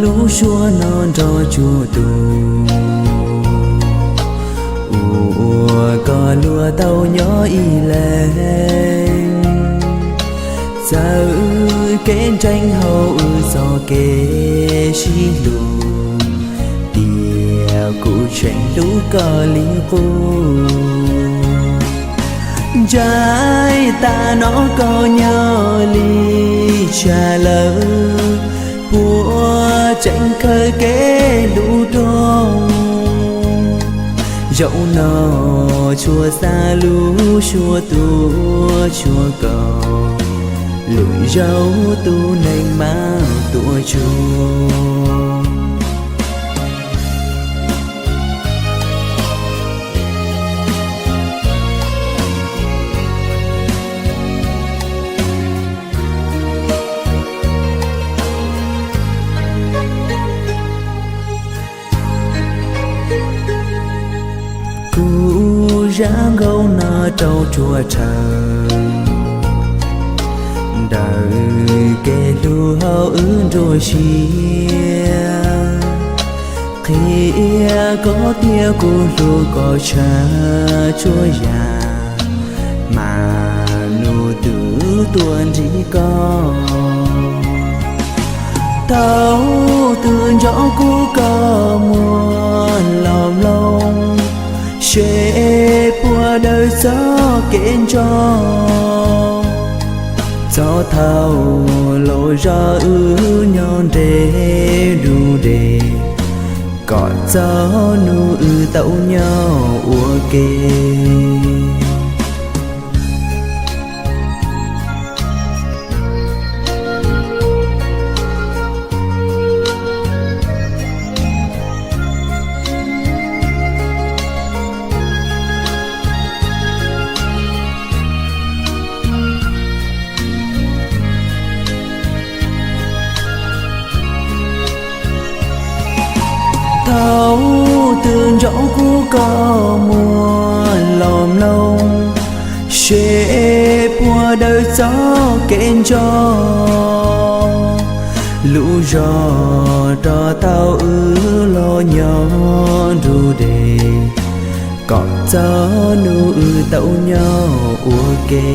Lub suab no nrog tsuag tus uas koj luag tau nyob ib leeg. Txawm kev ntseeg hauv wb txoj kev sib hlub, tiam kuv tseem hlub koj li qub. Ntshai tas no koj nyob li tsam lawm, puas tseem khaws kev hlub rau. Zaum no tsuas xa lub suab tuaj tshuab koj, lwm zaus tus neeg mas tuaj tshuab. Kuv zaj nkauj no rau tsuag rhawv ntawm kev hlub hauv wb nruab siab. Qhia koj tias kuv hlub koj tshaj txhua yam, mas nub twb tuaj nrhiav koj. Thaum twg nco kuv koj muab los mloog, seb puas daws txoj kev nco. Txog thaum los zog wb nyob ntev du deg, kom txog hnub wb tau nyob ua ke. Thaum twg nco kuv koj muab los mloog, seb puas daws txoj kev nco. Lub zog rau tau wb los nyob du deg, kom txog hnub wb tau nyob ua ke.